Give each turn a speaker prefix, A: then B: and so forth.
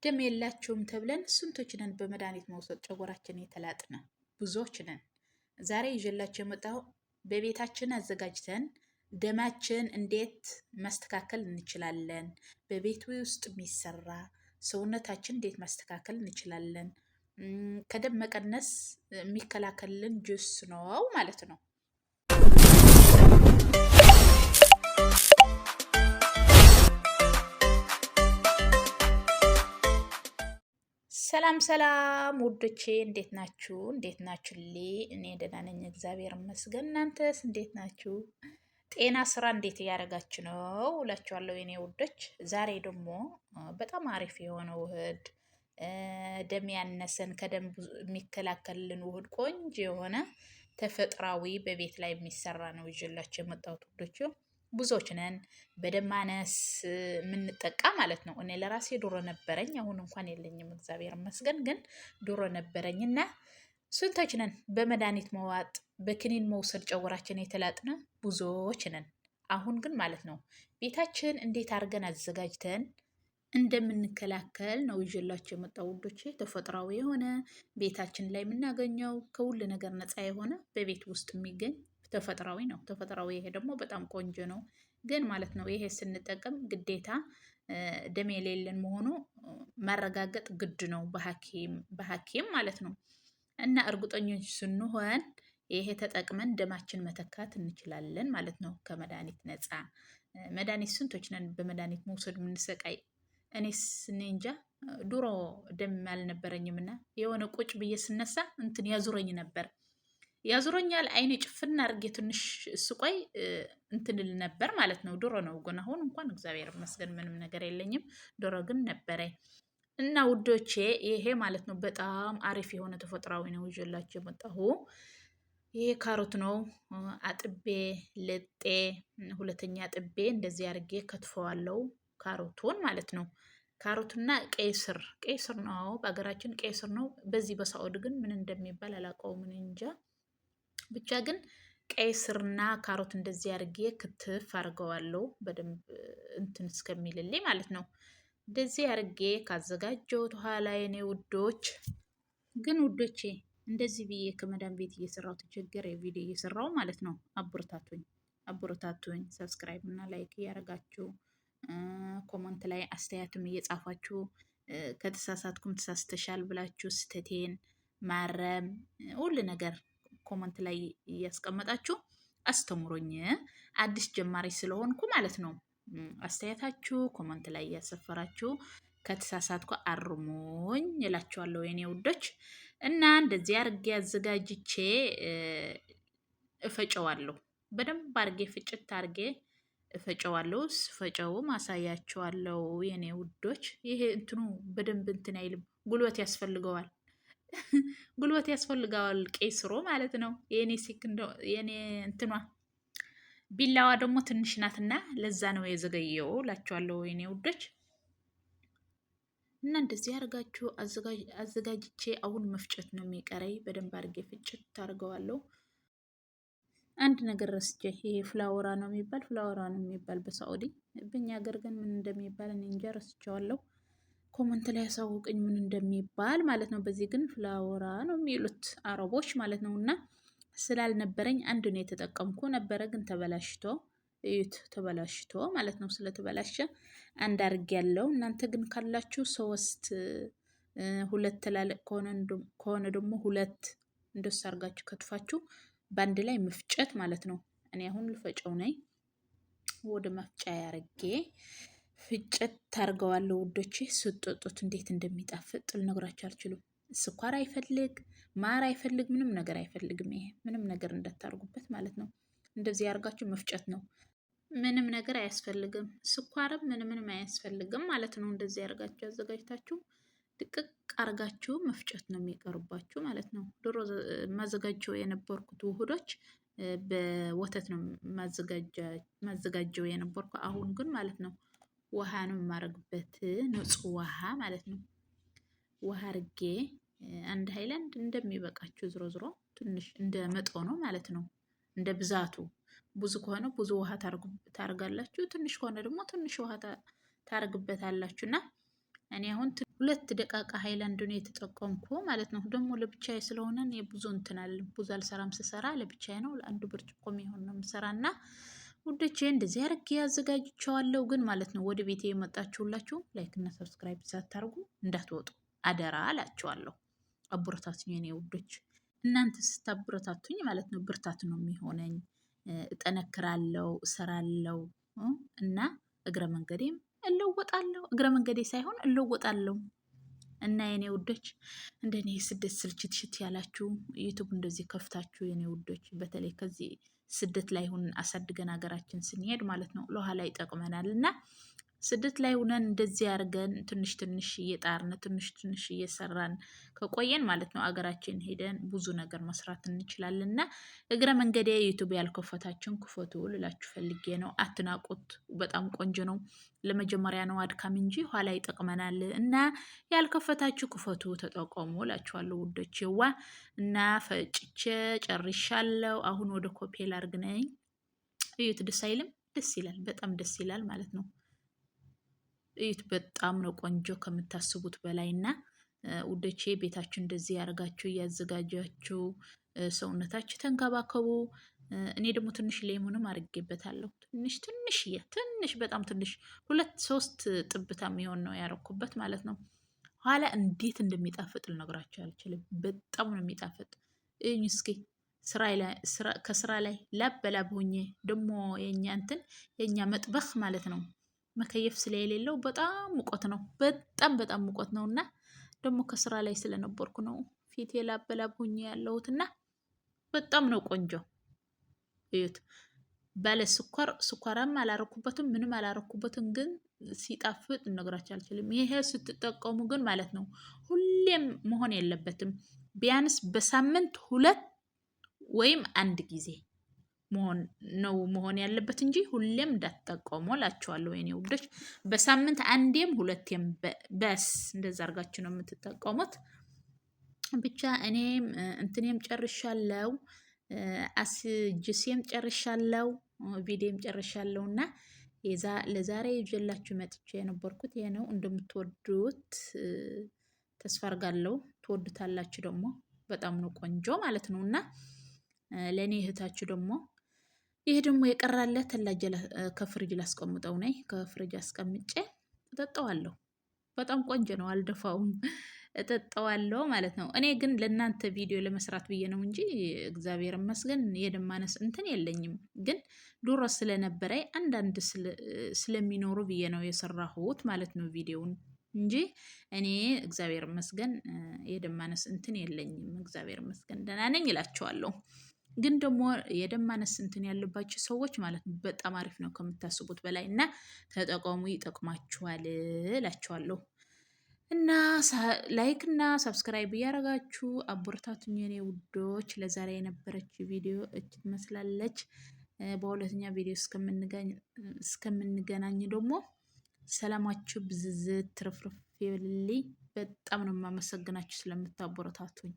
A: ደም የላችሁም ተብለን ስንቶች ነን በመድኃኒት መውሰድ ጨጎራችን የተላጥነ ብዙዎች ነን። ዛሬ ይዤላችሁ የመጣው በቤታችን አዘጋጅተን ደማችን እንዴት ማስተካከል እንችላለን፣ በቤት ውስጥ የሚሰራ ሰውነታችን እንዴት ማስተካከል እንችላለን፣ ከደም መቀነስ የሚከላከልልን ጁስ ነው ማለት ነው። ሰላም ሰላም ውዶቼ እንዴት ናችሁ? እንዴት ናችሁ? እኔ ደህና ነኝ፣ እግዚአብሔር ይመስገን። እናንተስ እንዴት ናችሁ? ጤና፣ ስራ እንዴት እያደረጋችሁ ነው እላችኋለሁ የኔ ውዶች። ዛሬ ደግሞ በጣም አሪፍ የሆነ ውህድ ደም ያነሰን ከደም የሚከላከልልን ውህድ ቆንጆ የሆነ ተፈጥሯዊ በቤት ላይ የሚሰራ ነው ይዤላችሁ የመጣሁት ውዶች። ብዙዎች ነን በደም ማነስ የምንጠቃ ማለት ነው። እኔ ለራሴ ዶሮ ነበረኝ፣ አሁን እንኳን የለኝም እግዚአብሔር ይመስገን። ግን ዶሮ ነበረኝ እና ስንቶች ነን በመድኃኒት መዋጥ በክኒን መውሰድ ጨጉራችን የተላጥነ ብዙዎች ነን። አሁን ግን ማለት ነው ቤታችን እንዴት አድርገን አዘጋጅተን እንደምንከላከል ነው ይዤላችሁ የመጣው ውዶቼ። ተፈጥሯዊ የሆነ ቤታችን ላይ የምናገኘው ከሁሉ ነገር ነፃ የሆነ በቤት ውስጥ የሚገኝ ተፈጥሯዊ ነው። ተፈጥሯዊ ይሄ ደግሞ በጣም ቆንጆ ነው። ግን ማለት ነው ይሄ ስንጠቀም ግዴታ ደም የሌለን መሆኑ ማረጋገጥ ግድ ነው፣ በሐኪም ማለት ነው። እና እርግጠኞች ስንሆን ይሄ ተጠቅመን ደማችን መተካት እንችላለን ማለት ነው። ከመድኃኒት ነፃ መድኃኒት ስንቶች ነን በመድኃኒት መውሰድ የምንሰቃይ። እኔስ እኔ እንጃ ድሮ ደም አልነበረኝም እና የሆነ ቁጭ ብዬ ስነሳ እንትን ያዙረኝ ነበር ያዙረኛል። አይኔ ጭፍና አድርጌ ትንሽ ስቆይ እንትንል ነበር ማለት ነው። ድሮ ነው ግን አሁን እንኳን እግዚአብሔር ይመስገን ምንም ነገር የለኝም። ድሮ ግን ነበረኝ። እና ውዶቼ ይሄ ማለት ነው በጣም አሪፍ የሆነ ተፈጥሯዊ ነው ይዤላችሁ የመጣሁ። ይሄ ካሮት ነው። አጥቤ ልጤ ሁለተኛ አጥቤ እንደዚህ አድርጌ ከትፈዋለሁ ካሮቱን ማለት ነው። ካሮትና ቀይ ስር ቀይ ስር ነው በሀገራችን ቀይ ስር ነው። በዚህ በሳዑዲ ግን ምን እንደሚባል አላውቀውም እንጃ። ብቻ ግን ቀይ ስርና ካሮት እንደዚህ አድርጌ ክትፍ አድርገዋለሁ በደንብ እንትን እስከሚልልኝ ማለት ነው። እንደዚህ አድርጌ ካዘጋጀሁት ኋላ የኔ ውዶች ግን ውዶቼ እንደዚህ ብዬ ከመዳም ቤት እየሰራው ተቸገረ ቪዲዮ እየሰራው ማለት ነው። አበረታቱኝ አበረታቱኝ። subscribe እና like እያደረጋችሁ comment ላይ አስተያየትም እየጻፋችሁ ከተሳሳትኩም ተሳስተሻል ብላችሁ ስህተቴን ማረም ሁሉ ነገር comment ላይ እያስቀመጣችሁ አስተምሩኝ። አዲስ ጀማሪ ስለሆንኩ ማለት ነው። አስተያየታችሁ comment ላይ እያሰፈራችሁ ከተሳሳትኩ አርሙኝ እላችኋለሁ የኔ ውዶች። እና እንደዚህ አርጌ አዘጋጅቼ እፈጨዋለሁ። በደንብ አርጌ ፍጭት አርጌ እፈጨዋለሁ። ስፈጨውም አሳያችኋለሁ የኔ ውዶች። ይሄ እንትኑ በደንብ እንትን አይልም፣ ጉልበት ያስፈልገዋል። ጉልበት ያስፈልገዋል ቀይ ስሮ ማለት ነው። የኔ ሲክ የኔ እንትኗ ቢላዋ ደግሞ ትንሽ ናትና ለዛ ነው የዘገየው እላችኋለሁ የኔ ውዶች። እና እንደዚህ አድርጋችሁ አዘጋጅቼ አሁን መፍጨት ነው የሚቀረኝ። በደንብ አድርጌ ፍጭት አድርገዋለሁ። አንድ ነገር ረስቼ፣ ይሄ ፍላወራ ነው የሚባል ፍላወራ ነው የሚባል በሳዑዲ፣ በእኛ ሀገር ግን ምን እንደሚባል እኔ እንጃ ረስቼዋለሁ። comment ላይ ያሳውቅኝ ምን እንደሚባል ማለት ነው። በዚህ ግን ፍላወራ ነው የሚሉት አረቦች ማለት ነው። እና ስላልነበረኝ አንድ ነው የተጠቀምኩ ነበረ፣ ግን ተበላሽቶ እዩት፣ ተበላሽቶ ማለት ነው። ስለተበላሸ አንድ አርግ ያለው። እናንተ ግን ካላችሁ ሶስት ሁለት ትላልቅ ከሆነ ደግሞ ሁለት እንደሱ አርጋችሁ ከትፋችሁ በአንድ ላይ መፍጨት ማለት ነው። እኔ አሁን ልፈጨው ነኝ። ወደ መፍጫ ያርጌ ፍጨት ታርገዋለሁ ውዶቼ። ስጠጡት እንዴት እንደሚጣፍጥ ልነግራችሁ አልችሉም። ስኳር አይፈልግ፣ ማር አይፈልግ፣ ምንም ነገር አይፈልግም። ይሄ ምንም ነገር እንዳታርጉበት ማለት ነው። እንደዚህ ያርጋችሁ መፍጨት ነው። ምንም ነገር አያስፈልግም። ስኳርም ምንም ምንም አያስፈልግም ማለት ነው። እንደዚህ ያርጋችሁ አዘጋጅታችሁ ድቅቅ አርጋችሁ መፍጨት ነው የሚቀርባችሁ ማለት ነው። ድሮ ማዘጋጀው የነበርኩት ውህዶች በወተት ነው ማዘጋጀው የነበርኩ። አሁን ግን ማለት ነው ውሃ ነው የማደርግበት፣ ንጹህ ውሃ ማለት ነው። ውሃ አርጌ አንድ ሃይላንድ እንደሚበቃችሁ ዝሮ ዝሮ ትንሽ እንደ መጠኑ ማለት ነው፣ እንደ ብዛቱ ብዙ ከሆነ ብዙ ውሃ ታርጋላችሁ፣ ትንሽ ከሆነ ደግሞ ትንሽ ውሃ ታርግበታላችሁ። እና እኔ አሁን ሁለት ደቃቃ ሃይላንድ ነው የተጠቀምኩ ማለት ነው። ደግሞ ለብቻዬ ስለሆነ እኔ ብዙ እንትን አልልም፣ ብዙ አልሰራም። ስሰራ ለብቻዬ ነው፣ ለአንዱ ብርጭቆ የሚሆን ነው የምሰራና ውዶቼ እንደዚህ አድርጌ አዘጋጅቼዋለሁ። ግን ማለት ነው ወደ ቤቴ የመጣችሁላችሁ like እና subscribe ሳታርጉ እንዳትወጡ አደራ እላችኋለሁ። አበረታቱኝ የኔ ውዶች። እናንተ ስታበረታቱኝ ማለት ነው ብርታት ነው የሚሆነኝ። እጠነክራለሁ፣ እሰራለሁ እና እግረ መንገዴም እለወጣለሁ። እግረ መንገዴ ሳይሆን እለወጣለሁ። እና የኔ ውዶች እንደኔ ስደት ስልችት ሽት ያላችሁ YouTube እንደዚህ ከፍታችሁ የኔ ውዶች፣ በተለይ ከዚህ ስደት ላይ ሁን አሳድገን ሀገራችን ስንሄድ ማለት ነው ለኋላ ይጠቅመናል እና ስደት ላይ ሁነን እንደዚህ አድርገን ትንሽ ትንሽ እየጣርን ትንሽ ትንሽ እየሰራን ከቆየን ማለት ነው አገራችን ሄደን ብዙ ነገር መስራት እንችላለን። እና እግረ መንገዴ YouTube ያልከፈታችሁን ክፈቱ ልላችሁ ፈልጌ ነው። አትናቁት፣ በጣም ቆንጆ ነው። ለመጀመሪያ ነው አድካም እንጂ ኋላ ይጠቅመናል። እና ያልከፈታችሁ ክፈቱ፣ ተጠቀሙ እላችኋለሁ ውዶቼዋ። እና ፈጭቼ ጨርሻለሁ። አሁን ወደ ኮፔ ላርግ ነኝ። እዩት፣ ደስ አይልም? ደስ ይላል፣ በጣም ደስ ይላል ማለት ነው። እዩት፣ በጣም ነው ቆንጆ ከምታስቡት በላይ። እና ውዶቼ ቤታችሁ እንደዚህ ያደርጋችሁ እያዘጋጃችሁ ሰውነታችሁ ተንከባከቡ። እኔ ደግሞ ትንሽ ሌሙንም አድርጌበታለሁ። ትንሽ ትንሽዬ፣ ትንሽ በጣም ትንሽ፣ 2-3 ጥብታ የሚሆን ነው ያረኩበት ማለት ነው። ኋላ እንዴት እንደሚጣፍጥ ልነግራችሁ አልችልም። በጣም ነው የሚጣፍጥ። እዩኝ እስኪ ከስራ ላይ ላብ በላብ ሆኜ ደግሞ የኛ እንትን የኛ مطبخ ማለት ነው مكيف ስለሌለው በጣም ሙቀት ነው። በጣም በጣም ሙቀት ነው። እና ደግሞ ከስራ ላይ ስለነበርኩ ነው ፊቴ ላብ በላብ ሆኜ ያለሁት እና በጣም ነው ቆንጆ። እዩት። ባለ ስኳር ስኳራም አላረኩበትም፣ ምንም አላረኩበትም፣ ግን ሲጣፍጥ ልነግራችሁ አልችልም። ይሄ ስትጠቀሙ ግን ማለት ነው ሁሌም መሆን የለበትም። ቢያንስ በሳምንት 2 ወይም አንድ ጊዜ መሆን ነው መሆን ያለበት እንጂ ሁሌም እንዳትጠቀሙ እላችኋለሁ። የኔ ውዶች በሳምንት አንዴም ሁለቴም በስ እንደዛ አድርጋችሁ ነው የምትጠቀሙት። ብቻ እኔም እንትኔም ጨርሻለሁ፣ አስጅሴም ጨርሻለሁ፣ ቪዲዮም ጨርሻለሁ። እና ለዛሬ ይዤላችሁ መጥቼ የነበርኩት ይሄ ነው። እንደምትወዱት ተስፋ አርጋለሁ። ትወዱታላችሁ ደግሞ፣ በጣም ነው ቆንጆ ማለት ነው። እና ለእኔ እህታችሁ ደግሞ ይሄ ደግሞ የቀራለ ثلاجة ከፍሪጅ ላስቀምጠው ነኝ። ከፍሪጅ አስቀምጬ እጠጣዋለሁ። በጣም ቆንጆ ነው፣ አልደፋውም፣ እጠጣዋለሁ ማለት ነው። እኔ ግን ለእናንተ ቪዲዮ ለመስራት ብዬ ነው እንጂ እግዚአብሔር ይመስገን የደም ማነስ እንትን የለኝም። ግን ድሮ ስለነበረ አንዳንድ ስለሚኖሩ ብዬ ነው የሰራሁት ማለት ነው ቪዲዮውን እንጂ እኔ እግዚአብሔር ይመስገን የደም ማነስ እንትን የለኝም። እግዚአብሔር ይመስገን ደህና ነኝ እላቸዋለሁ። ግን ደግሞ የደም ማነስ እንትን ያለባቸው ሰዎች ማለት ነው በጣም አሪፍ ነው ከምታስቡት በላይ እና ተጠቀሙ፣ ይጠቅማችኋል እላችኋለሁ። እና like እና subscribe እያደረጋችሁ አበረታቱኝ የኔ ውዶች። ለዛሬ የነበረች ቪዲዮ እች ትመስላለች። በሁለተኛ ቪዲዮ እስከምንገናኝ ደግሞ ሰላማችሁ ብዝዝት ትርፍርፍ ይበልልኝ። በጣም ነው የማመሰግናችሁ ስለምታበረታቱኝ።